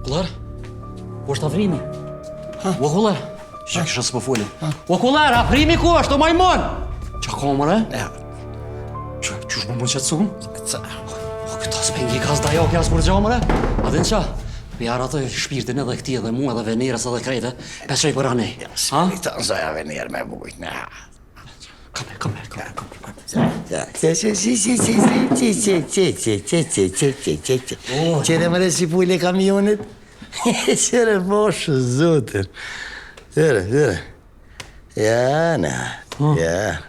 Kullar? Ku është Afrimi? Ha? O kullar? Që kisha s'po foli. O kullar, Afrimi ku është, o majmon? Që ka mëre? Ja. Që, qysh më mund që të sumë? O, këta s'pengi ka s'dajo, kja s'kur gjo mëre? A din qa? Ja atë shpirtin edhe këti edhe mu edhe Venerës edhe krejte, peqoj për anej. Ja, s'pirtin zoja Venerë me bujt, ne. Kame, kame, kame, kame, kame. Si, si, si, si, si, si, si, si, si, si, si, si, si, si, si. Qyre mëre si pule kamionit? Qyre bosh, zotin. Qyre, qyre. Ja, na, ja.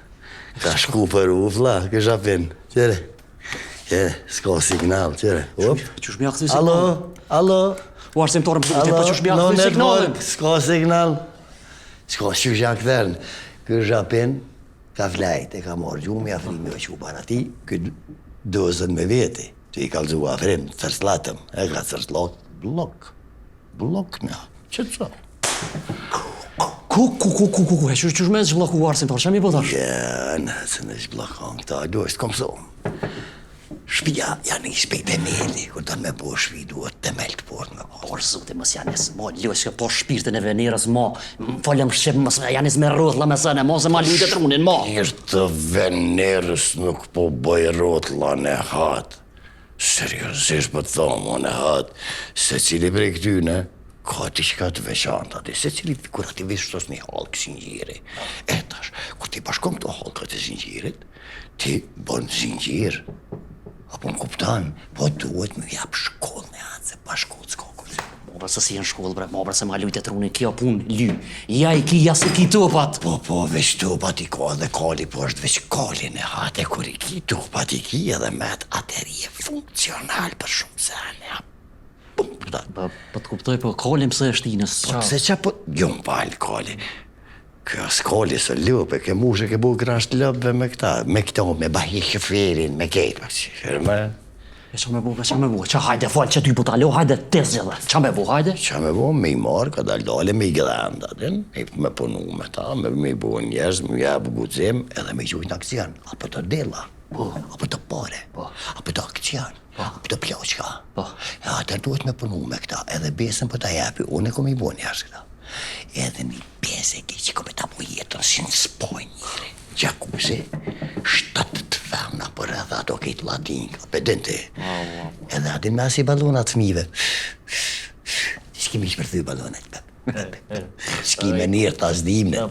Ka shku për ufla, kësha pin. Qyre, qyre, s'ka signal, qyre. Op. Qysh me ja kthy signalin? Alo, alo. O arsimtarë, më duke, po qysh me ja kthy signalin? S'ka signal. S'ka qysh ja kthen. Ky zhapin ka flajt, e ka marrë gjumi, Afrimi o çu para tij, ky dozën me veti, që i kallzu Afrim, cërclatëm, e ka cërcllat, bllok, bllok në, që të thonë? Ku, ku, ku, ku, ku, ku, e qysh, qysh me zhblloku arsimtar, që mi po tash? Ja, në, se në zhbllokon këta, duhet të komëson. Shpia janë një shpi temeli, kur do me bo shpi, duhet temel të fort me bo. Por zoti mos janë nis, mo lojë po shpirtin e Venerës, mo, folëm shqip, mos janë nis me rrotlla me sëne, mo se ma lujtë trunin, mo. Shpirt të Venerës nuk po bëj rrotlla në hat. Seriozisht po të thom, në hat, secili prej këtyne, ka diçka të veçantë aty, secili kur aty vishtos një hallkë zinxhiri. E tash, kur ti bashkon këto hallkat e zinxhirit, Ti bon zinxhir, apo më kupton, po duhet me jap shkollë në atë, se pa shkollë s'ka kurrgjë. Mo bre se si në shkollë bre, mo bre se ma lujtë trunin, kjo punë ly. Ja i ki, ja s'i ki topat. Po, po, veç topat i ka edhe kali, po është veç kali në atë, e kur i ki topat i ki edhe met, atëherë je funksional për shumë sene. Po, po, po të kuptoj, po kalin pse është inës? Po pse qa po, jo më falë kali. Ky as kali se lopë, ke mushë, ke bu grasht lopëve me këta, me këto, me bahi shoferin, me kejt, ma që firme. E qa me bu, qa me bu, qa hajde fal që ty po ta lo, hajde të zgjidhe, qa me bu, hajde? Qa me bu, me i marrë, ka dalë dale, me i gdhend, atin, me punu me ta, me, me i bu njerëz, me jap guxim, edhe me i gjujt në akcion, apo të dela, po. apo të pare, po. apo të akcion, po. apo të ploqka. Po. E atër duhet me punu me këta, edhe besën po ta jepi, unë e kom i bo njerëz këta. Edhe një besë e ki që ko me ta bo jetën si në spoj njeri. Gjakusi, shtatë të femna për edhe ato ketë ladinka, pe din ti. Edhe aty me asi balonat fëmijëve. S'ki me shpërthy balonat. S'ki me nirë ta s'dim ne.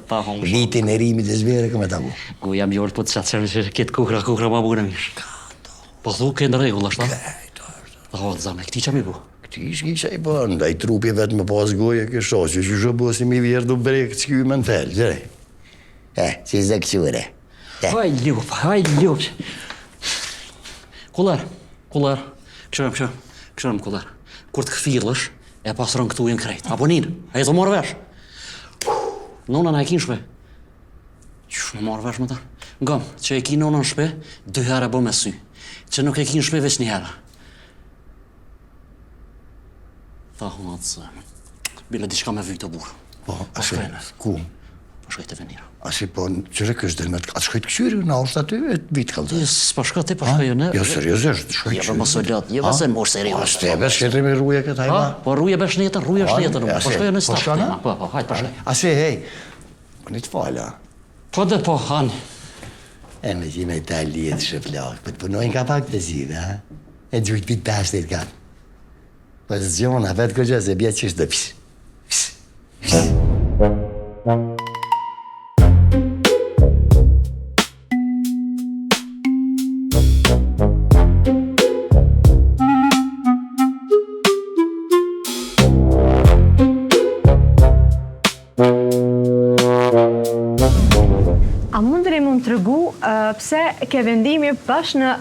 Vitin e rimit e zbere ko me ta bo. Goja më jorë po të qatë që këtë kuhra, kuhra ma bukën e mishë. Po thu ke në rregull është, a? Po, zame, këti që mi bu? Këti s'ki që i bën, ndaj trupi vetë me pas goje ke shoqe, që që bo si mi vjerë du brekë që ky me në felë, gjëre. E, si zë këqyre. Haj lup, haj lup. Kullar, kullar, këshërëm, këshërëm, këshërëm kullar. Kur të kthillësh, e pasron këtu janë krejt. Apo nin, a je të marrë vesh? Nona na e kin shpe. Qysh me marrë vesh më ta? Ngom, që e ki nonën shpe, dy herë e bë me sy. Që nuk e kin shpe veç një herë. Tha huna të zëmë. Bile diçka me vytë o burë. Po, po shkojnë. Ku? Po shkoj te Venera. A si po, që re kështë dhe me të, atë shkoj të këqyri, në është aty, e të vitë kalë. Jo, s'po shko ti, po shkoj unë. Jo, seriozisht, shkoj të Jo, mos u lodh, jo, se mos serioz. A s'te be, s'ke me rruje këtë hajma? Po rruje be shnetën, rruje shnetën, po shkoj unë Po shkon, Po, po, hajt, po shkoj. A si, hej, po një të fala. Po dhe po, han. E me gjime ta lijet shëplak, po të punojnë ka pak të zgjidhe, ha? E gjujt pit pashtit kanë. Po zgjona, vetë këgjë se bje që është dhe psh, psh, psh. A mundeni me më tregu pse ke vendimi bash në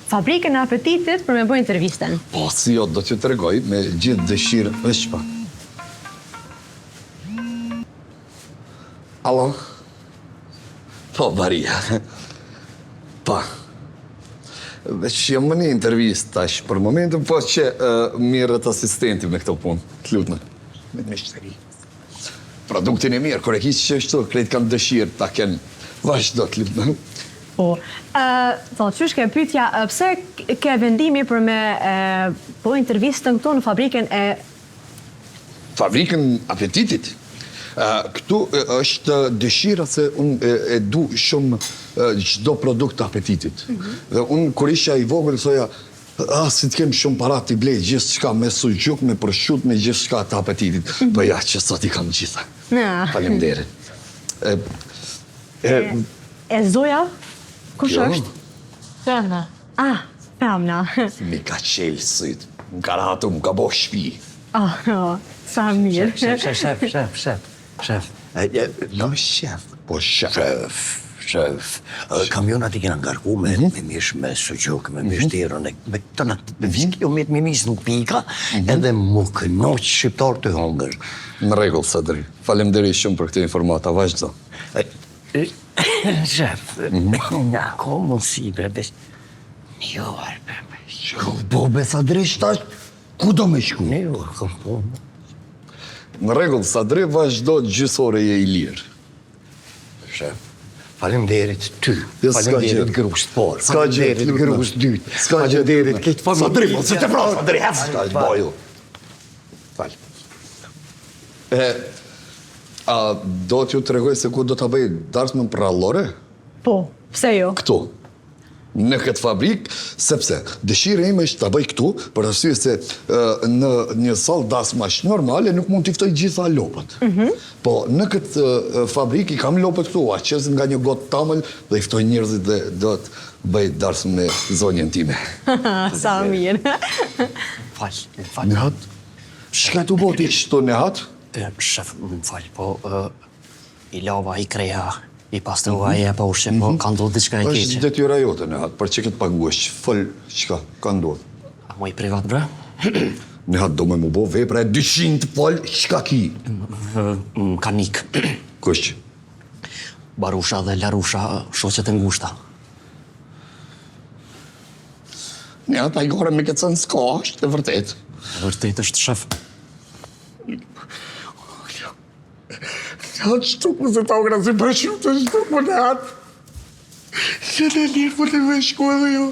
fabrikën e apetitit për me bo intervistën? Po, si jo, do t'ju tregoj me gjithë dëshirë, veç pak. Alo? Po, Maria. Po. Veç jam në një intervistë tash, për momentin, po që uh, mirret asistenti me këto punë, të lutna. Me të myshteri. Produktin e mirë, kur e ki qështu, krejt kanë dëshirë ta kenë. Vazhdo të lutna. Po, ë, qysh ke pyetja, pse ke vendimi për me bo intervistën këtu në fabrikën e. Fabrikën apetitit. Këtu është dëshira se unë e du shumë çdo produkt të apetitit. Mhm. Dhe unë kur isha i vogël thoja, ah, si të kem shumë para t'i blej gjithçka me suxhuk, me prshut, me gjithçka të apetitit. Mm -hmm. Po ja, që sot i kam gjitha. Faleminderit. E, e, e zoja, kush jo. është? Femna. Ah, femna. M'i ka çelë sytë, më ka rahatu, më ka bo shpi. Ah, oh, sa mirë. Shef, shef, shef, shef, shef, shef. No, shef. Po, shef. Shef, shef. Kamionat i kena ngarku me, mhm. me mish, me suxhuk, me mish mhm. derri, me, me të në me mhm. jo, me me mish në pika, edhe m'u kënaq shqiptarët tu hongër. Në rregull, Sadri. Faleminderit shumë për këtë informata, vazhdo. Shef, a ka mundësi, bre, veç një orë, bre, me shku. Po, be, Sadri, shtash, ku do me shku? Një orë, kom po. Në rregull, Sadri, vazhdo gjysë ore je i lirë. Shef, faleminderit ty, Jo, s'ka faleminderit gjë. grusë parë, S'ka gjë, faleminderit lutna. grusë dytë, S'ka gjë. faleminderit këtë familje. Sadri, mos e tepro, Sadri, hec, s'ka gjë, baju. Fal. E, a do t'ju tregoj se ku do ta bëj darsmën përrallore? Po, pse jo? Këtu. Në këtë fabrikë, sepse dëshira ime është ta bëj këtu, për arsye se në një sallë dasmash normale nuk mund t'i ftoj gjitha lopët. Mhm. Po në këtë fabrikë i kam lopët këtu, ua qes nga një gotë tamël dhe i ftoj njerëzit dhe do të bëj darsmë me zonjën time. Sa mirë. Fal, fal. Nehat, çka tu bo ti qëtu Nehat? Shef, më fal, po i lava, i kreha, i pastrova, i e pa ushqim, po ka ndodhë diçka e keqe. Është detyra jote, Nehat, për që këtë paguhesh, fol çka ka ndodhë. A muj privat, bre? Nehat, do me mu bo vepra e 200, fol çka ki? Më ka nikë. Kush? Barusha dhe Larusha, shoqet e ngushta. Nehat, hajgare me këtë sen s'ka, është e vërtet. E vërtet është shef. Nehat, shtuku se ta u si për shumë të shtuku, Nehat. Jene lirë, po të me shku edhe jo.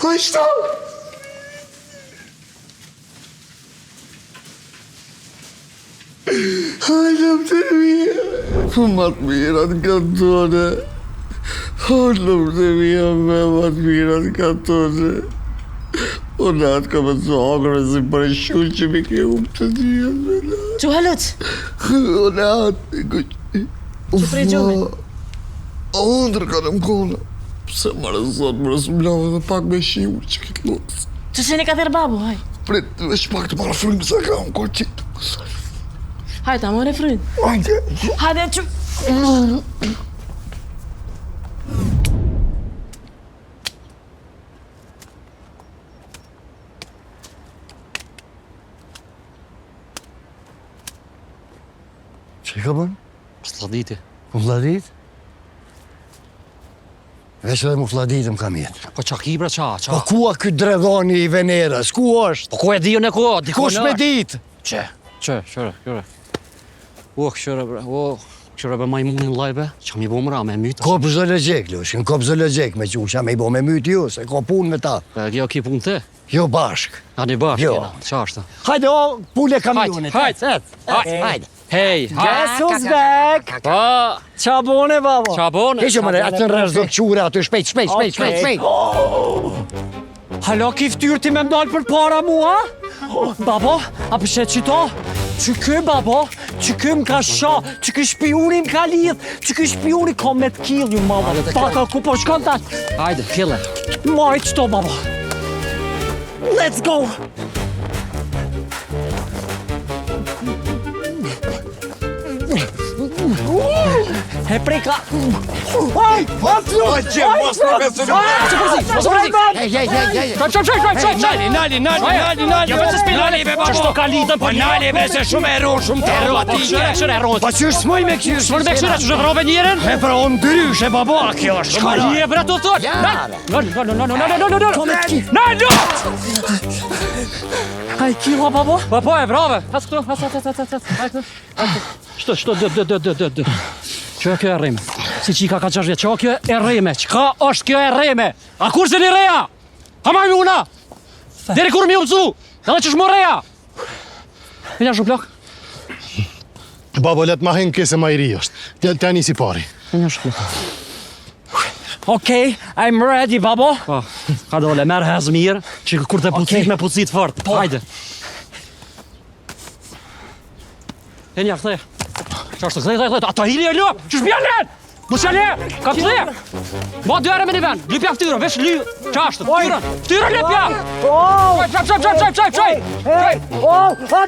Hajt, shtu! Hajde të mija, ma të mira të katone. Hajde të mija, me ma të mira të katone. O natë ka me të hangër si për e shull që me ke hup të dyja me natë. Që haluc? O natë, Që prej gjumit? O ëndërr ka në më kona. Pse më rëzot, më rëzot më lavë dhe pak me shiu që këtë luks. Që se një ka thirrë babu, haj. Prit, veç pak të marrë frymë se kam kur qitë. Hajde, ta marrë frymë. Hajde. Hajde, që... Që ka bën? Flladiti. Mu flladit? Veç edhe mu flladit më ka mjetë. Po qa ki bre qa, qa? Po ku a ky dredhoni i Venerës? Ku është? Po ku e di unë ku, diku Kush me dit? Qe, qe, qëre, qëre. O, qëre bre, o, qëre bre majmunin laj be, qa mi bo mra, me mytë. Kop zoologjik, lush, në kop zoologjik me qu, qa me i bo me mytë ju, se ka punë me ta. Po jo, ki punë te? Jo bashk. A një bashk, Jo. jena, qa është? Hajde, o, pule kamionit. Hajt, hajt, hajt, hajde. Hej, hajt. Guess who's back? Po, Qa bone, babo? qa bone? Heqë më atë në rrezë qure aty, shpejt, shpejt, shpejt, shpejt, shpejt. Hala ki ftyrë ti me m'dalë për para mua? Babo, a po sheh qito? Që ky, babo, që ky më ka sha, që ky shpiuni më ka lidh, që ky shpiuni ka me të kill ju, mama. Paka, ku po shkon tash? Hajde, kille. Maj qëto, babo. Let's go! E preka! Aj! Aj, që mos në besë në Mos u përzi! Hej, hej, hej, hej. Çoj, çoj, çoj, çoj, çoj! Nali, nali, nali, nali, nali. Jo vetë s'pi nali, be, babo. Ç'është ka lidhën Po nali, be, se shumë e ro, shumë të ro Po kqyre, kqyre, ro. Po qysh s'muj me kqyr? S'mund me kqyre, ç'është vrove njerën? E pra, unë ndryshe, babo, a kjo është Çka je bre të thot? No, no, no, no, no, no, no, no, no. No, no. Ai killa babo? Po po e vrave. Has këtu, has has has has. Hajde. Shto, shto, dë, dë, dë, dë, dë, dë. Që kjo e rreme? Si qika ka 6 vjet, që kjo e rreme? Çka është kjo e rreme? A kur se një reja? Ha majmuna? Deri kur mi u mësu? Edhe që shmo reja? Një ashtu plak. Babo, le të ma hinë kese ma i ri është. Të të nisi pari. Një ashtu. Okej, I'm ready, babo. Po, ka dole, merr hez mirë, që kur të pucit me pucit fort. Po. Hajde. E një, kthej. Qashtu, kthej, kthej, kthej. Ata hili e lë, që shpja le! Mos ja le! Ka kthej! Ba dy herë me një vend, lypja fytyrën, veç ly, qashtu, fytyrën, fytyrën lypja! Çoj, çoj, çoj, çoj, çoj, çoj! Çoj!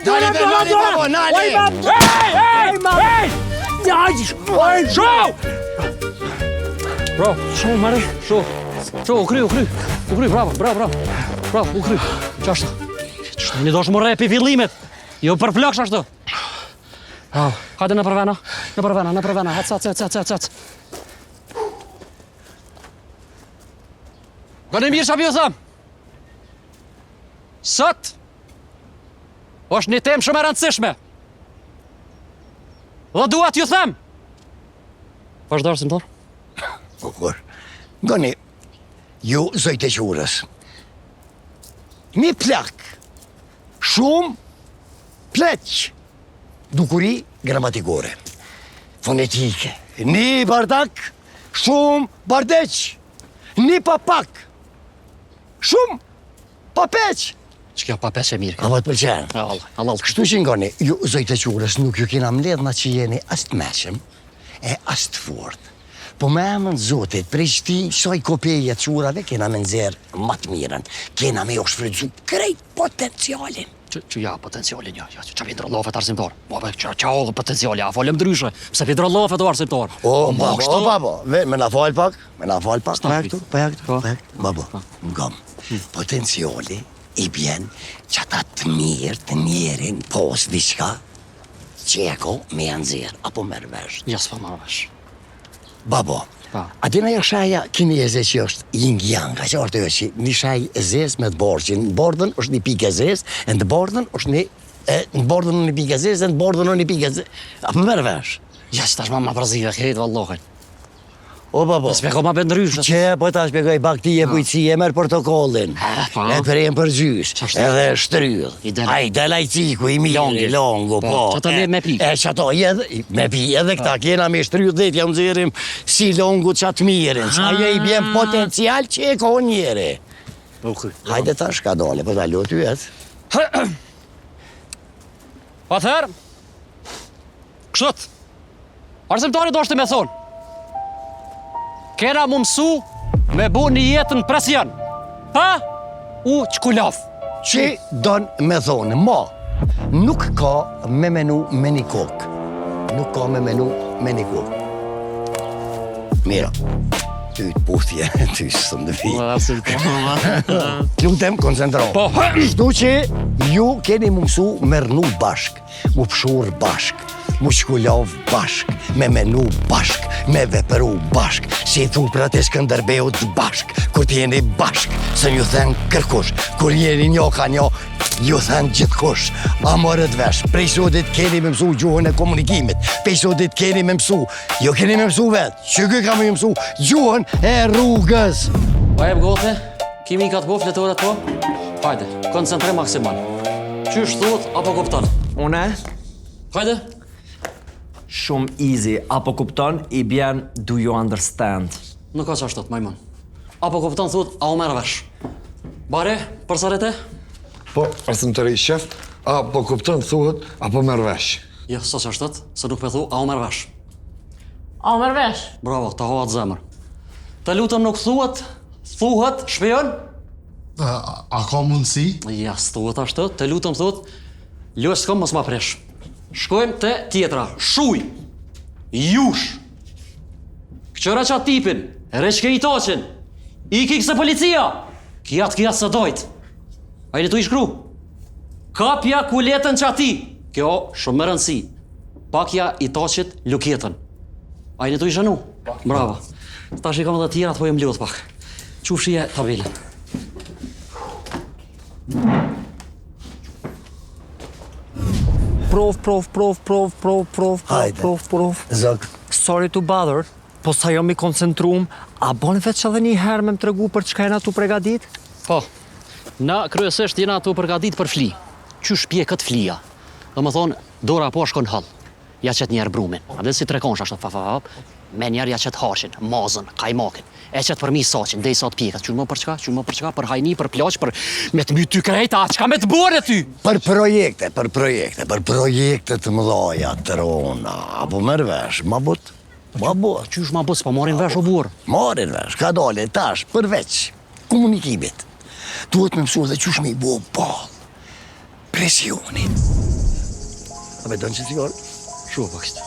Nali, be, nali, babo, nali! Hey, hey, hey! Shu! Bro, shu, mare, shu. Shu, u kry, u kry. U kry, bravo, bravo, bravo. Bravo, u kry. Qashtu. Qashtu, një dosh më repi fillimet. Jo për floksh ashtu. Bravo. Hajde nëpër vena, nëpër vena, nëpër vena. Hec, hec, hec, hec, hec, hec. Gënë mirë që ju them. Sot është një temë shumë e rëndësishme. Dhe dua t'ju them. Vazhdo arsimtar. Bukur. Ngoni, ju zojtë e qurës. Një plak, shumë pleq, dukuri gramatikore, fonetike. Një bardak, shumë bardeq, një papak, shumë papeq. Që kjo papeq e mirë. A po të pëlqen? Allah, Allah. Kështu që ngoni, ju zojtë e qurës nuk ju kena mbledh na që jeni as të meqëm, e as të fort. Po me emën Zotit, prej qëti saj kopeje të qurave, kena me nxjerr ma të mirën. Kena me jo shfrytzu krejt potencialin. Që, që ja, potencialin, ja, ja, që që pindro llafet arsimtar. Po, po, që, që o potenciali, a folëm ndryshe, pse pindro llafet o arsimtar. O, babo, o, babo, ve, me na fal pak, me na fal pak, pa ja këtu, pa ja këtu, pa ja këtu, babo, ngom. Potenciali i bjen që ata të mirë të njerin pos diçka që e ko me ja nxjerr, apo merr vesh. Ja, s'po marr vesh. Babo, a din ajo shaja kineze që është yin yang, a që është ajo që një shaj e zezë me të bardhë, që në bardhën është një pikë e zezë, e në të bardhën është një e në bardhën një pikë e zezë, e në bardhën një pikë e zezë. A po merr vesh? Ja, që tash ma ma përzive krejt, vallahi. O, babo. Shpjego ma be ndryshe. Që po ta shpjegoj pak ti e bujqësi e merr portokollin. Po. E prem për gjys, edhe shtrydh. I del. Ai del ai ciku i mirë, Longi. longu, po. Po, qato me- me pi. E qato edhe me pi, edhe këta kena me shtrydh dhe t'ja nxjerrim si longu qatë mirin. Sa ajo i bjen potencial që e ka njeri. Hajde tash ka dole, po ta lo ty et. Atëherë, kështu. Arsimtari doshte me thonë. Kena mu mësu me bu një jetë në presion. Pa u çkullav. Që don me thonë, ma, nuk ka me menu me një kokë. Nuk ka me menu me një kokë. Mira, ty të puthje, ty së të vi. Të lutem, koncentro. Po. Kështu që ju keni mu mësu me rrnu bashk, mu pshurr bashk, mu çkullav bashk, me menu bashk, me vepru bashk, si thuprat e Skënderbeut bashk, kur t'jeni bashk, se ju then kërkush, kur jeni njo ka njo, ju then gjithkush. A morët vesh, prej sotit keni me mësu gjuhën e komunikimit, prej sotit keni me mësu, jo keni me mësu vetë, që ky ka me mësu gjuhën e rrugës. Pa jep gote, kimikat po, fletoret po. Hajde, koncentrim maksimal. Qysh thot, apo kupton? Une, Hajde. shumë easy, apo kupton, i bjen do you understand. Nuk ka qashtu, majmun. Apo kupton thot, a u merr vesh. Bare, përsëri te? Po, arsimtari shef, a po kupton thuhet, apo merr vesh. Jo, s'o qashtu, se nuk pe thu, a u merr vesh. A u merr vesh? Bravo, ta hahet zemër. Të lutem nuk thuhet, thuhet, shpion? A, a ka mundësi? Ja, s'thuhet ashtu, të lutem thuhet, lojë s'kom mos ma presh. Shkojmë te tjetra, shuj, jush. Këqyre qatë tipin, reqke i toqin, iki këse policia, kjat kjat së dojt. A jeni tu i shkru? Kapja kuletën qati, kjo shumë me rëndësi. Pakja i toqit luketën. A jeni tu i shënu? Bravo. Tash i kam edhe tjerat, po jem lodh pak. Qufshije tabelën. Prov, prov, prov, prov, prov, prov, prov, Hajde. prov, prov. Zog, Sorry to bother, po sa jom i koncentrum, a bon veç edhe një herë me më tregu për çka jena tu pregadit? Po, na kryesisht jena tu përgatit për fli. Qysh pjeket flija. Domethonë, dora po shkon holl. Ja qet njëherë brumin. A dhe si trekonsh ashtu, fa fa fa, me njëherë ja qet harshin, mazën, kajmakin. E qet përmi saçin, dej sa të pjeket. Qysh më për çka, qysh më për çka, për hajni, për plaç, për me të myt ty krejt, a çka me të bërë ty? Për projekte, për projekte, për projekte të mëdhaja, të rona, apo merr vesh, ma but, ma but. Qysh ma but, s'po marrin vesh o burrë. Marrin vesh, ka dale, tash, përveç komunikimit, duhet me mësu edhe qysh me i bo ballë presionit. A me donë që cigare? Shu, pak shtë.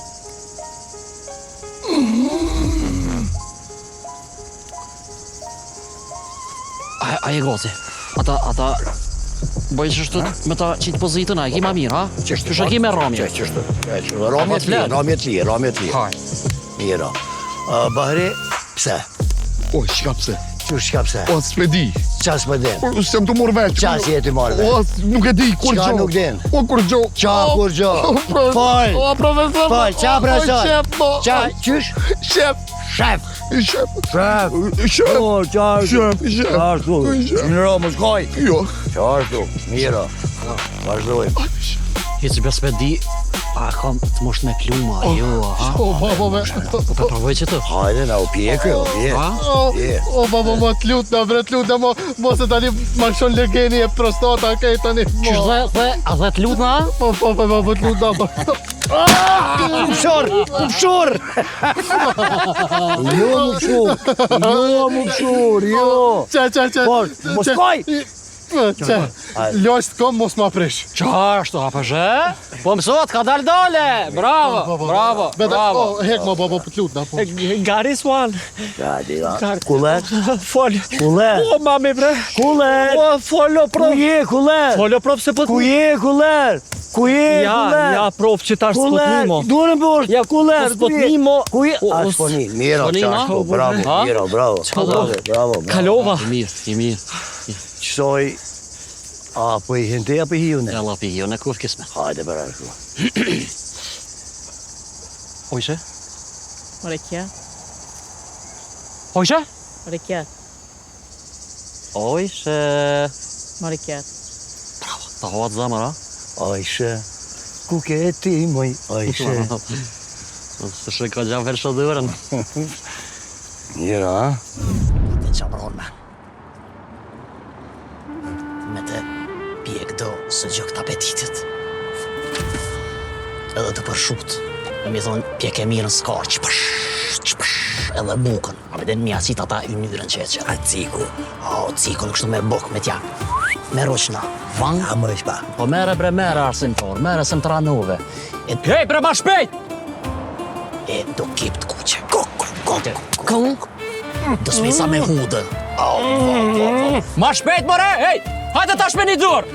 A, a e gati? Ata, ata, bëj që shtë me ta qitë pozitën, a e ki ma mirë, ha? Qështu, Qysh e ki me ramje? Qështu, qështu, ramje të lirë, ramje të lirë, ramje të lirë. Haj. Mirë. Bahri, pse? O, çka pse? Qysh çka pse? O, s'pe di. Qa s'pe din? O, s'jam tu marrë vesh. Qa s'je tu marrë vesh? O, nuk e di, kur Qa gjo. nuk din? O, kur gjo. Qa kur gjo? O, pro- Fal. O, profesor. Fal, qa profesor? O, shef, po. Qa, qysh? Shef. Shef. Shef. Shef. Shef. O, qa ashtu? Shef, shef. Qa ashtu? Shef. Në Romë, shkoj. Jo. Qa ashtu? Mirë. Vazhdojmë. Hiç be s'pe di, a kam të mosht me pluma, jo, ha? O, babo, me... Po po provoj që të. Hajde, na u pjekë, u pjekë. Ha? O, o, babo, mo të lutna, bre, të lutna, mo, mo se tani ma lëshon legeni e prostata, kej tani, mo. Qysh dhe, dhe, a dhe të lutna, a? Po, po, po, po, po, të lutna, po. Upshor, upshor. Jo, më pshur. Jo, më pshur, jo. Qa, qa, qa. Po, mos kaj. Qa, lojst kom, mos ma prish. Qa ashtu, a për zhe? Po mësot, ka dal dale! Bravo, bravo, Bete, bravo. o, hek mo, babo, po të lutna, po. Garis one. Gati, da. Kuller, Fol. kuller, O, mami bre. kuller. O, folo Ku prof. je, kuller? Folo prof se po Ku je, kuller? Ku je, Ja, kuller? ja prof që tash s'po Kuller, të nimo. dorën poshtë. Ja, kuller, po s'po ku je? të nimo. Ku je? O, A, o, s'po ni. Miro, s'po ni, qashtu, ma? bravo, Ha? miro, bravo. Bravo, bravo, bravo. Kalova. I mirë, i mirë. Qësoj, a, po i hinte, a po i hiu ne? Ella pi, jo, në kuf kisme. Hajde, për ashtu. Ojshe? Ore kja, Ojshe? ore kja, Ojshe. ore kja. Bravo, ta hoat zemër, a? Ajshe, ku ke ti, moj, Ajshe? Se shë ka gja verë shëdhurën. Mira, a? Të që bron me. Me të pjek do së gjë këta apetitit. Edhe të përshut. E mi thonë pjek e mirën s'kar, qpësh, qpësh, edhe bukën. A me den mi acit ata ynyrën që e që. A ciku, O, cikun kështu me buk, me tja. Me roqna. Vang. a më shpa. Po mere bre mere arsim por, mere se më të ranove. E hej bre ma shpejt! E do kip të kuqe. Kuk, kuk, kuk. Do smisa me hudën. Ma shpejt more, hej! Hajde tash me një dorë!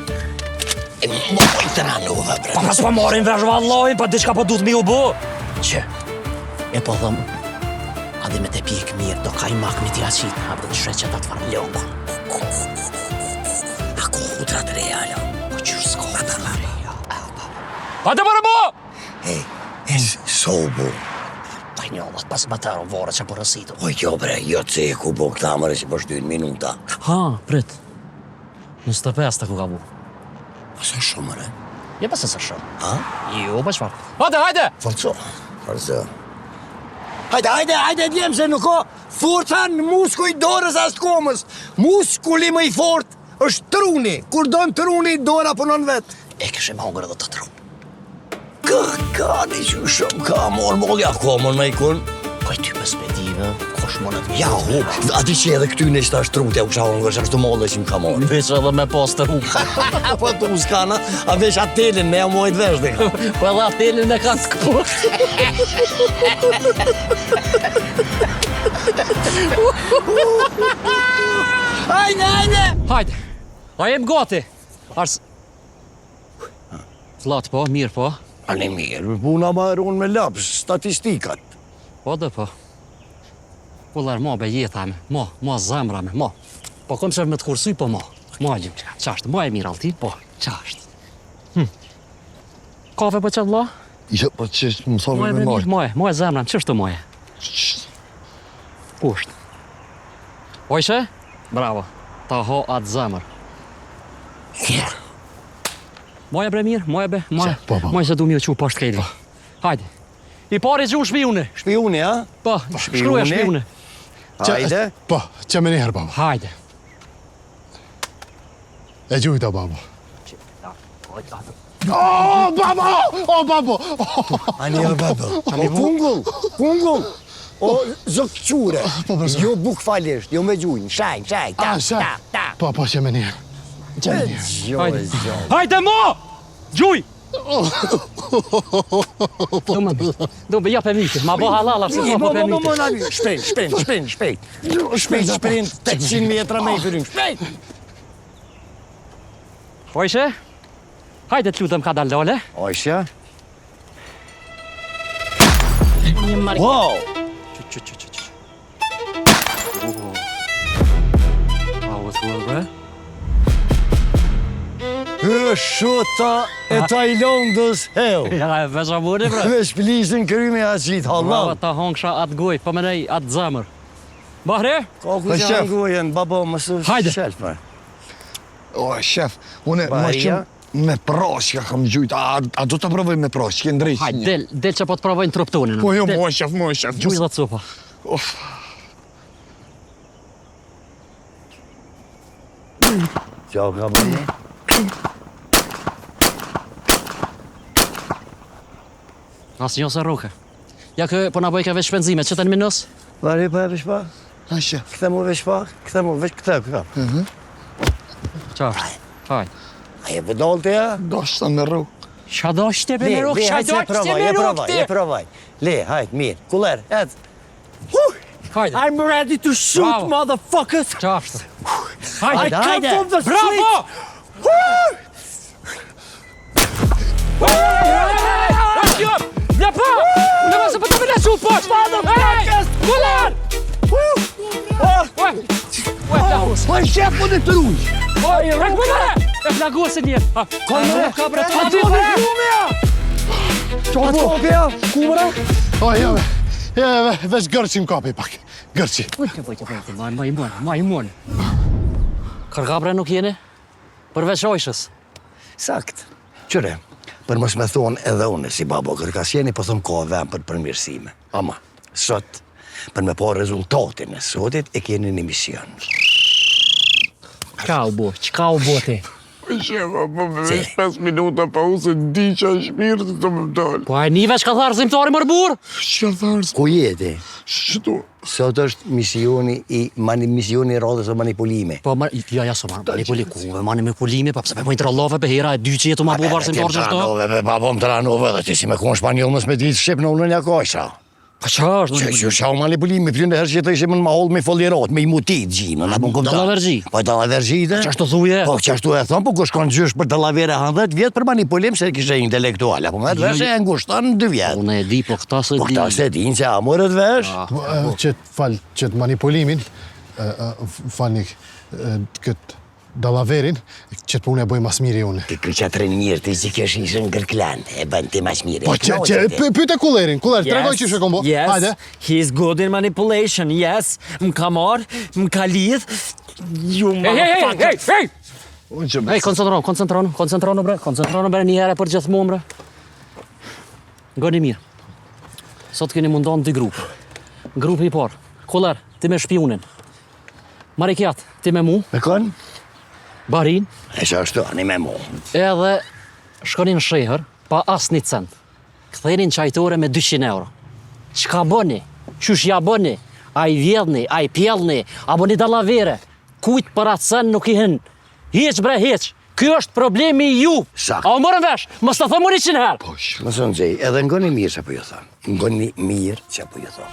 E moj të ranove, bre. Pa pas po marrin vesh vallahi, pa diçka po duhet mi u bë. Që? E po thëm, a dhe me te pjek mirë, do kajmak me t'ja qit, a dhe të shreqet atë farë lëngu. A ku hudra të reja, alo? Po qysh s'ka të reja. Hajde more bo! Ej, so u bu. Pa njollat pas batero vore që porositu. O, jo, bre, jo ceku, bo këta mëre që po shtyn minuta. Ha, prit. 25 të ku ka bu. Po sa shumë, mëre? Jo pas se së shumë. Ha? Jo, pa çfarë. Hajde, hajde! Forco, forco. Hajde, hajde, hajde, djem, se nuk ka forca në muskuj dorës as të komës. Muskuli më i fort është truni. Kur don truni, dora punon vetë. E kishim hongër edhe të trup. Ka, ka, një që shumë ka, morë, mollja, komën me i kun. Po i ty për s'pedive, kush më në të Ja, hu, a di që edhe këty në që tash trut, ja u kisha hongër, që ashtu mollë që më ka morë. Veç edhe me pas të hup. Po të uskana, a vesh atelin, me ja mojt vesh dhe ka. Po edhe atelin e kanë të këput. Hajde, hajde! Hajde. A jem gati. Ars... Flat po, mirë po. A një mirë, puna ma e ronë me laps, statistikat. Po dhe po. Kullar, mo be jeta me, mo, mo zemra me, mo. Po kom qef me të kursuj, po mo. Mo e gjim, qashtë, mo e mirë alti, po, qashtë. Hm. Kafe po qatë la? Jo, po që Mo mësove e me bre mirë, majt. mo e, mo e zemra, qështë mo e? Kusht. Ojshe? Bravo. Ta ho atë zemër. Maje bre mirë, maje be, maje. Po, po. Maje se du mi u çu poshtë krejtve. Hajde. I pari gjun shpiune. Shpiuni, a? Po, shkruaj shpiune. Hajde. Po, që me njëherë, babo. Hajde. E gjujta, babo. O, babo! O, babo! Ani o babo. O kungull, kungull. O zokqure. Po, po, Jo bukfalisht, jo me gjujnë. Shajn, shajn, ta, A, shajn. ta, ta. Po, po, që me njëherë. Që me njëherë. Jo, Hajde. jo. Hajde mo! Gjuj! Do më Do më jap e myti, ma bo halal pse Mo, po mo, po mo, mo, myti. nani. Shpejt, shpejt, shpejt, shpejt. Shpejt, shpejt, 800 metra me i fyrim. Shpejt! Ojshe? Hajde të lutem ka dal dale. Ojsha? Një market. Wow! Çu çu çu çu. çu. A u thua bre? Hë, shuta e Tajlandës, heu. Ja, e veç a buri bre. Veç plisën kryme a qitë, Bravo, halal. ta hongsha atë gojë, po menej atë zemër. Bahre? Ka ku Po, që shef. janë gojën, babo, mos u Hajde. shelf, më. O, shef, unë më Baria. qëm me proshka kam gjujt. A, a do të provoj me proshkë, ndrejt. Hajde, del, del që po të provojnë trup tonin. Po jo, Del. mo, shef, mo, shef. Gjuj dhe copa. Of. Qa ka bëni? Asë një se rruke. Ja kë po na bëj ka veç shpenzime, që të në minus? Vari, po e vesh pak? A, shef. Kthe mu vesh pak, kthe mu vesh, kthe, kthe. Qa është? Hajde. A je vëdol të ja? Doshta me rrugë. Qa do shte be Le, me rrugë, le, qa hajde do se shte provaj, me e rrugë provaj, ti? e provaj. Le, hajde, mirë. Kuller, ec. Hajde. I'm ready to shoot, Bravo. motherfuckers! Qa është? Hajde. I come hajde. from the street! Bravo! Ne pa! Ne mos e po të vënë su poshtë! Motherfuckers! Kuller! Ue! Ue, plagos! Po shef, po në të ruj. Oj, rrek më mëre! E plagosin një! Ka më ka bre, ta di bre! Qa po? ja? Ku mëre? O, jo, jo, veç gërqi më kapi pak. Gërqi. Bujtë, bujtë, bujtë, maj, maj, maj, maj, maj. Kërka bre nuk jeni? Përveç ojshës. Sakt. Qyre, për mos me thonë edhe unë si babo kërkas jeni, po thon ka vend për përmirësime. Ama, sot, për me pa rezultatin e sotit, e keni një mision. Qka u bo, qka u bo ti? Po shef, po me veç 5 minuta pauzë, di që është mirë të të më dalë. Po a e nive qka tha arzimtari mërë burë? Që tharës, Ku jeti? qëtu? Sot është misioni i mani, misioni i radhës o manipulimi. Po, ma, ja, ja, so, ma, manipuli, ku, me manipulimi, pa pse pe po introllove pe hera e dy që jetu ma bo arzimtar që shto? Tranove, be, babo më tranove, dhe ti si me konë shpanjoll mos me ditë shqip në unë një kosha. Po qa është? Që që qa u manipulimi, plynë herë që të ishim në mahol me folirot, me i mutit gjinën, apo më kupton? Dallavergji. Po dallavergji dhe? Qashtu thuje? Po qashtu e thon, po kush ka gjysh për dallavere han 10 vjet për manipulim se kishte intelektual, apo më vesh e ngushton 2 vjet. Unë e di, po këta se Po di. këta se din se a morët vesh? Po, e, Që të fal, që të manipulimin, e, e, falni, e, këtë dallaverin, që të punë e bëj mas miri unë. Ti ky që trenier, ti që kesh ishën kërklan, e bën ti mas mirë. Po që, që, py- pyete kullerin, kuller, tregoj qysh e kom bo. Yes, Hajde. he's good in manipulation, yes. Më ka marrë, më ka lidh. You Hey, hey, hey, motherfucker. hey, hey! Unë që Ej, koncentrohu, koncentrohu, koncentrohu bre, koncentrohu bre një herë për gjithmonë bre. Ngoni mirë. Sot keni mundon dy grupe. Grupi i parë, Kuller, ti me shpiunin. Marikjat, ti me mu, Me kon? Barin, E që ashtu, ani me mu. edhe shkoni në shehër pa asnjë cent. Ktheni në çajtore me 200 euro. Çka bëni? Qysh ja bëni? A i vjedhni, a i pjellni, a bëni dallavere? Kujt për atë sen nuk i hyn. Hiq bre, hiq. Ky është problemi i ju. Sakt. A u morën vesh? Mos ta them unë 100 herë. Po, Mos u nxej, edhe ngoni mirë që po ju thon. Ngoni mirë që po ju thon.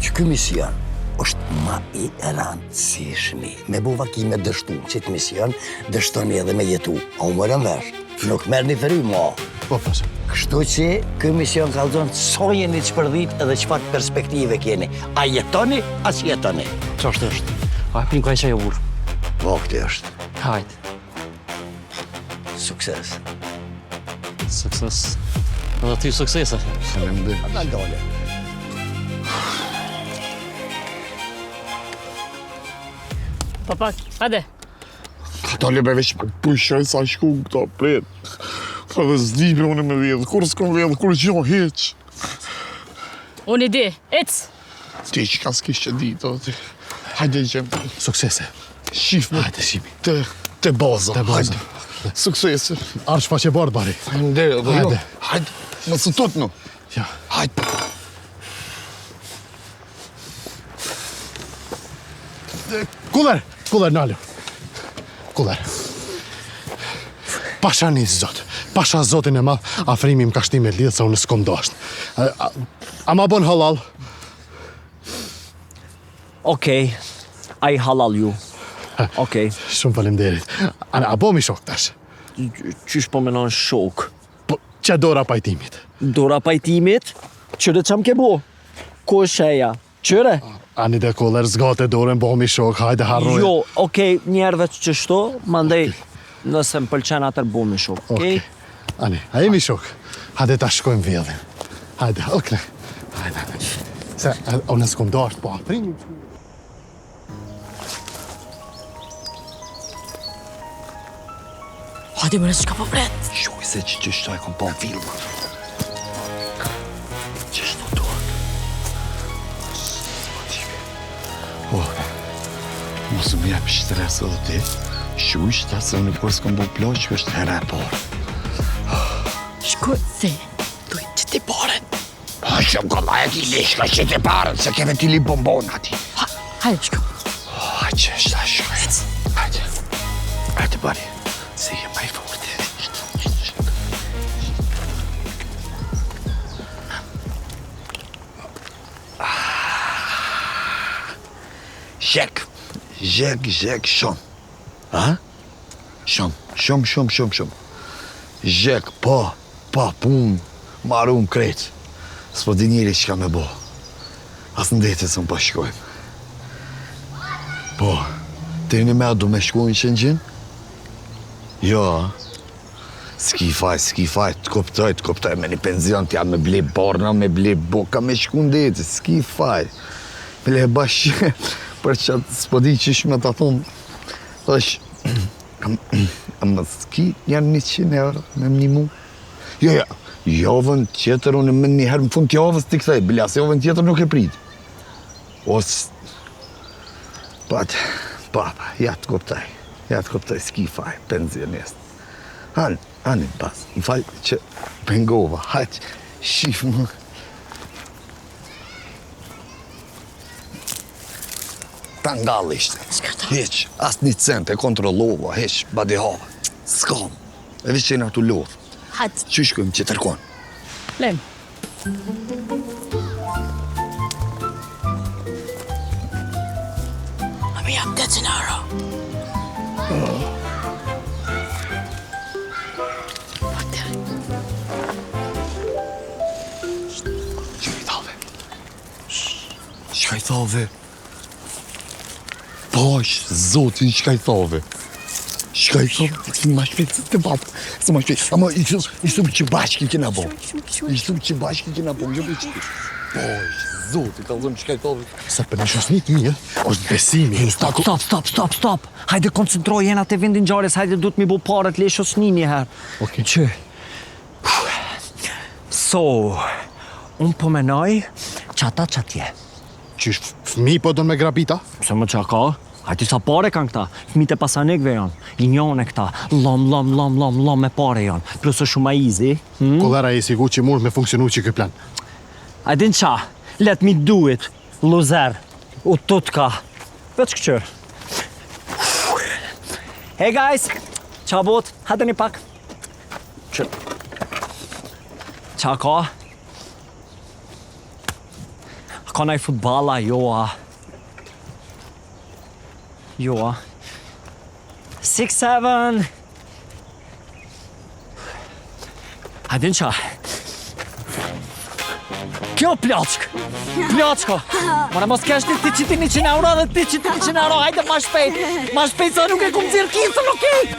Që ky mision është ma i rëndësishmi. Me bu vakime dështu në qitë mision, dështoni edhe me jetu. A u morën vesh? Nuk merr një frymë, mo. Po, po. Kështu që ky mision kallzon sa jeni të shpërdhit edhe çfarë perspektive keni. A jetoni, a s'jetoni? Ç'është është? A e pim ka i çaj burr. Vakti është. Hajt. Sukses. Sukses. Edhe ty suksese. Faleminderit. Dal dale. Po pak, hajde. Ka dole be veç pak pushoj sa shku këto prit. Po dhe s'di be unë me vjedhë, kur s'kom vjedhë, kur gjo hiq. Unë i di, ec! Ti qka s'kish që di, to ti. Hajde gjem. Suksese. Shif më. Hajde, shimi. Te, te baza. Te baza. Hajde. Suksese. Arsh faqe bardh, bari. Faleminderit, dhe jo. Hajde. Hajde, mos u tutnu. Ja. Hajde. Kuller, kuller, nalu. Kuller. Pasha një zot, pasha zotin e madh, Afrimi më ka shti me lidhë se unë s'kom dasht. A, a, a ma bon halal? Okej, ai halal ju. Okej. Shumë faleminderit. A, a bomi shok tash? Qysh po menon shok? Po, që dora pajtimit? Dora pajtimit? Qyre ça m'ke bo? Ku është sheja? Qyre? Ani de kuller, zgate dorën, bomi shok, hajde harroj. Jo, okej, njerë veç qështu, mandej, nëse më pëlqen atër bomi shok, okej? Ani, a jemi shok? Hajde ta shkojmë vjedhim. Hajde, okej. Hajde, hajde. Se, unë s'kom dasht, po Afrimi. Hajde more çka po pret. Shuj se që që shto e kom pa në filma. Që shto duhet. Po, mos më jep stres edhe ti. Shuj shta se unë kur s'kom bo plaçkë është hera e parë. Shko se, duj që ti paret. Po, shumë kollaj e ti lishka që ti parët, se keve ti li bombona ti. Ha, hajde, shko. Ha, që është a shkoj. Hajde. Hajde, bari. Se je ma i forti. Zhek, zhek, zhek, shumë. Ha? Shumë, shumë, shumë, shumë, shumë. Zhek, po, pa punë, marum krejt. S'po di njeri çka me bo. As në dete s'më po shkojmë. Po, ti një me a du me shku në Shëngjin? Jo, a? S'ki faj, s'ki faj, të kuptoj, të kuptoj, me një penzion t'ja me ble barna, me ble boka, me shku në dete, s'ki faj. Me le bash, për që s'po di qysh me ta thonë, është, a më s'ki janë 100 euro me më nimu? Jo, jo, javën tjetër, unë me një herë në fund t'javës t'i kthej, bile as javën tjetër nuk e prit. O, pa, pa, pa, ja të kuptoj, ja të kuptoj, s'ki faj, penzionist. Han, ani, pas, më fal që pengova, hajt, shif më. Tangall ishte. Hiq, as një cent e kontrollova, hiq, badihava. S'kam. E veç jena tu lodhë. Hajt. Qy shkojmë që tërkon? Lem. A mi jap 800 euro. Çka i thave? Çka i thave? Pash, zotin, çka i thave? Çka i thave? Si ma shpejt, si të bapë, si ma shpejt. Ama i thumë, i thumë që bashki kena bo. I thumë që bashki kena bo, jo veç ti. Pash, zotin, ka dhëmë çka i thave. Se për një shoqni të mirë, është besimi. Stop, stop, stop, stop, stop. Hajde koncentroj, jena te vendi ngjarjes, hajde du të mi bo paret, le shoqni një herë. Okej. Që? So, unë po menoj që ata që atje. Qysh fëmi po don me grabita? Pse më qa ka? Hajde sa pare kanë këta? Fëmijët e pasanikëve janë. I njohën e këta. Lom, lom, lom, lom, lom me pare janë. Plus është shumë easy. Hmm? Kullera je i sigurt që mund me funksionu që ky plan. A din qa? Let me do it. Loser. U tutka. Veç këqyr. Hey guys, qa bot? Hajde një pak. Që... Qa ka? A ka naj futballa? Jo, a? Jo, a? 6, 7. A din qa? Kjo plaçk! Plaçko! Mora mos kesh ti ti qiti 100 euro dhe ti qiti 100 euro, hajde ma shpejt! Ma shpejt sa nuk e kum nxjerr kisën, okej?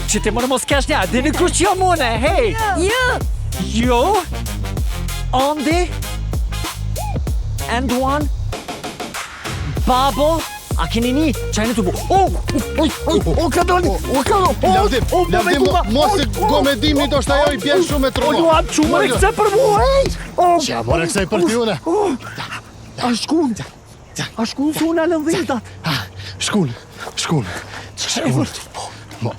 Qiti mora mos kesh një, a dini kush jam une, hej! Jo! Jo! Andi? And one? Babo? A keni një? Qa jeni të bu? O, o, o, o, ka doli, o, ka doli, o, Lavdim, o, lavdim, mos e gomedimi do shta ajo i bjen shumë e O, truma. Luan, që më rekse për mu, ej! O, Qa, more kësaj për ty une. o, a shkun, a shkun se unë alën dhimtat. Shkun, shkun, shkun. Mo,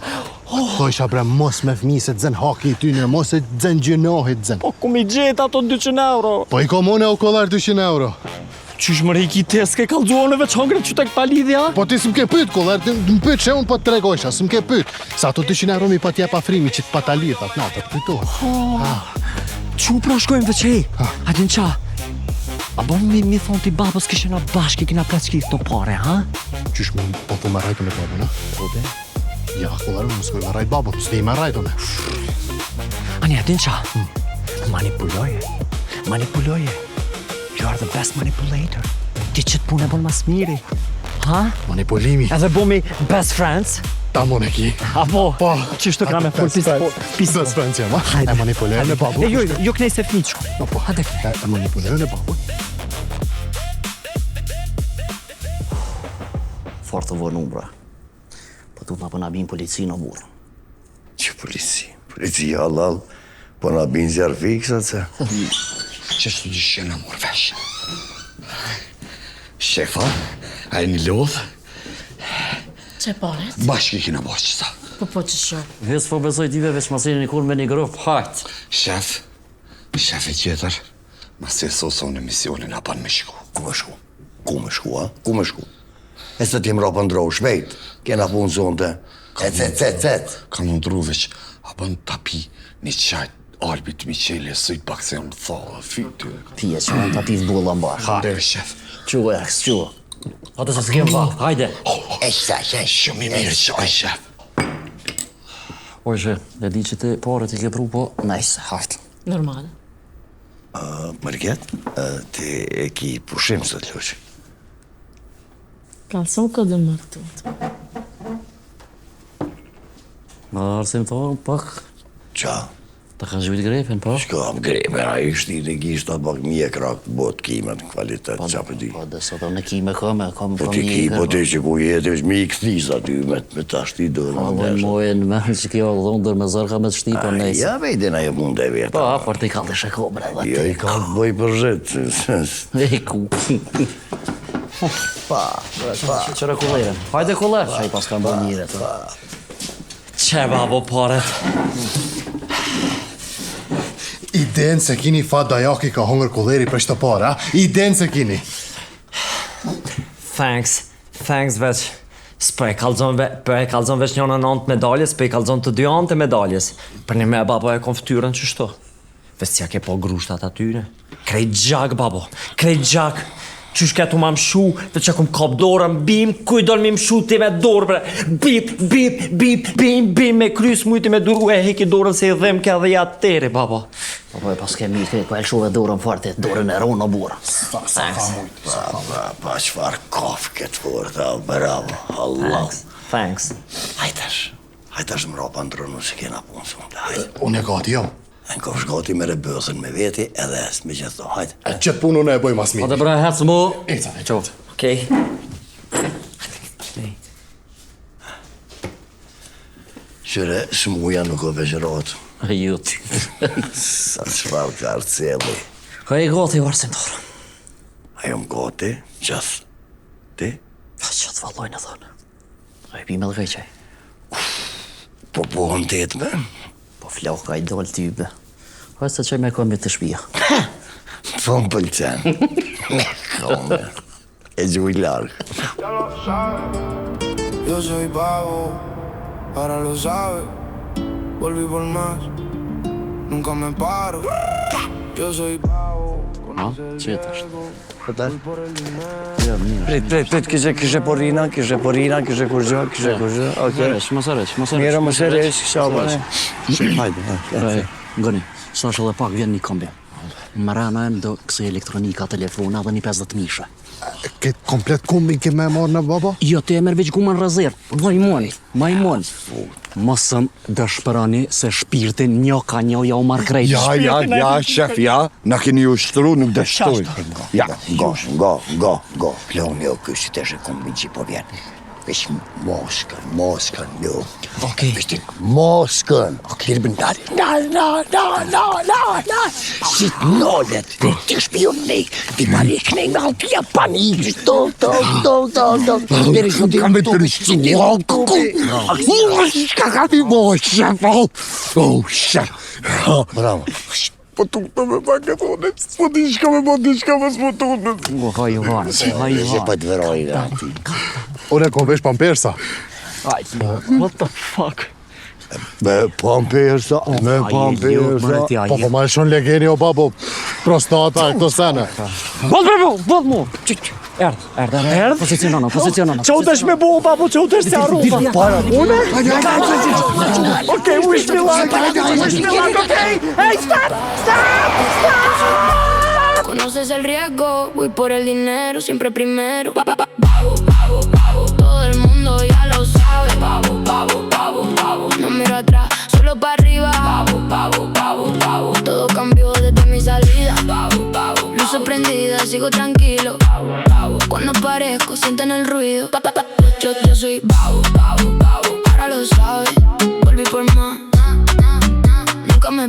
thojsha bre, mos me fmi se të zën haki i tyne, mos e të zën gjynohi të zën. Po, ku mi gjetë ato 200 euro? Po i kom une o kollar 200 euro. Qysh më rejki te, s'ke kallxuar në veç hongre që tek palidhja? Po ti s'm ke pyet kollar, ti më pyet që unë po të tregojsha, s'm ke pyet. Sa ato 200 euro mi pa t'jep afrimi që të pa ta lidh atë natë, të kujtohet. Qu pra shkojmë veç hej? A din qa? A bon mi, mi thonë ti babës kishe na bashkë, i kena plaçki këto pare, ha? Qysh më po thu me rrajtë me babën, a? Po be. Ja, kollar, mos më me rrajt babën, s'di me rrajtë me. Ani, a din qa? Manipuloje. Manipuloje. You are the best manipulator. Ti që të punë e bon mas miri. Ha? Manipulimi. Edhe bomi best friends. Ta mon e ki. Apo? Po. Qështu kena me fol pis, po, pis. Best friends jam, a? E manipuloj me babën. E jo, jo, jo knej se fëmijë shko. Po, po. Hajde. E e manipuloj me babën. Fort të vonu, bra. Po tu na po na bin polici në burr. Që polici? Polici halal, po na bin zjarrfiksat se. Që së një shëna mor vesh. Shefa, a e një lodhë? Që paret? Bashkë i kina bo qëta. Po po që sho. Veç po besoj tive veç mos jeni kur me një grup hajt. Shef, shef e tjetër, mas e soson në misionin a pan me shku. Ku me shku? Ku me shku, a? Ku me shku? E se t'jem ropa ndrou, shpejt. Kena punë zonte. Ec, ec, ec, ec. Kam ndru veç, a bën ta pi një qaj Albit Miqeli, së i pak se jam tha, fyty. Pije që unë ta pi bulla mbar. Hajt. Deri shef. Çu e, çu. Atë sa s'kem vakt, hajde. E sa, sa, Shumë i mirë qaj shef. Ojshe, e di që ti paret i ke pru, po nice, hajt. Normal. Mërget, ti e ki pushim sot, Luq. Kalson këtë më këtu. Ma arsim tonë, pak, Qa? ta ka zhvit grepin, po? Shko, am grepe, a i shti të gishta pak mjekra, bot kimet në kvalitet, qa për di. Po, dhe sot unë kime kam, e kam Po ti ki, po ti që ku jetë, është mi i kthis aty me, me ta shti dorën. Po, në desh. mojën me që kjo dhëndër me zërka me të shti, po Ai, nejse. Ja, vejden ajo mund e veta. Po, por ti ka dhe sheko, bre, dhe Jo, i ka të bëj për zhët. E ku. Pa, pa. Qëre kullerën. Hajde kuller. Që i pas kam bërë mire, të. Qe babo paret. Iden se kini fat dajaki ka hongër kulleri për shtë para, a? Iden se kini. Thanks, thanks veç. S'po e kallzon ve, po e kallzon veç njënën anë të medaljes, po i kallzon të dy anët e medaljes. Për një me babo e kom fytyrën qështu. Veç s'ja ke po grushtat atyre. Krejt gjak, babo, krejt gjak. Qysh ke tu ma mshu, veç e kom kap dorën, bim, kuj don mi mshu ti me dorë, bre. Bip, bip, bip, bim, bim, me krys mujti me duru e heki dorën se i dhem ke dhe ja teri, babo. Po, po, e pas ke mirë, krejt, po e lëshove dorën fort, e dorën e ronë o burë. Sa, sa Thanks. Pa, pa, pa, qfar kafke të forta, bravo, Allah. Thanks. Hajtash, hajtash më ropa ndronu se kena punë sonte, hajde. Unë e gati jam. E në kofsh gati me rebëthën me veti edhe es me gjithë to, hajde. E qëtë punë unë e bëj mas Po miri. të bre, hec mu. Eca, eca. Okej. Qyre, smuja nuk o veqërat. Jo ti. Sa qfar karceli. Ka e gati, varësim dorë. A jam gati, gjithë. Ti? Pa që të vallojnë e thonë. A i pi me dhe qaj. Po po në tetë me? Po floka i dol ty be. Hajde se qaj me kombi të shtëpia. Po më pëlqen. Me kome. E gjuj larg. Ya lo sabes. Yo soy vago, ahora lo sabes. Volví por más, nunca me paro. Yo soy vago, conoce el qe tash. riesgo. Voy por el dinero. Prit, prit, prit, kishe, kishe porina, kishe porina, kishe kurgjë, kishe kurgjë, okej. Mos e req, mos e req, mos e req. Mirë, mos e req, kisha bëne. Hajde, hajde. Ej, Ngoni, sa është edhe pak vjen një kombi. Mrena e do kësaj elektronika, telefona dhe një 50 mishe. Këtë komplet kumbin ke me marrë në baba? Jo, ti e merr veç gumën rezerv. Majmon, majmon. Mos më dëshpëroni se shpirtin një ka një ja u marr krejt. Ja, ja, ja, shef, ja, na keni ushtru, nuk dështojmë. Ja, Ngo, ngo, ngo, ngo. Ploni o ky si të shë kumbin që po vjen. Veç moskën, moskën, jo. Okej. Veç ti moskën. Okej. Dirë ndali. Na, na, na, na, na, na. Si të nolet. Ti shpion ne. Ti panik ne, nga kia panik. To, to, to, to, to. Deri së ti. Kam vetë rishtu. Shka ka ti bo, shef, oh, oh, shef. Bravo. Po tu të me pak e thonë, s'po di shka me bo, di shka me s'po tu të. O, hajvan, Se hajvan. po të veroj, da. Unë e kom vesh pampersa. Aj, What the fuck? Me pampersa, me pampersa. Ti, Po, po, ma e shon legeni o babo, prostata e këto sene. Boll bre, boll, boll mu. Erdh, erdh, erdh. Pozicionono, pozicionono. Çau tash me bo, babo, çau tash se harrova. Unë? Okej, wish me luck. Wish me luck, okej. Hey, stop, stop, stop. Conoces el riesgo, voy por el dinero, siempre primero. Pa, pa, pa, pavo, pavo, pavo. Todo el mundo ya lo sabe. Pavo, pavo, pavo, pavo. No miro atrás, solo para arriba. Pavo, pavo, pavo, pavo. Todo cambió desde mi salida. Pavo, pavo. Luces prendidas, sigo tranquilo. Pavo, pavo. Cuando aparezco, sienten el ruido. Pa, pa, pa. Yo, yo soy pavo, pavo, pavo. Ahora lo sabes. Volví por más. Nunca me.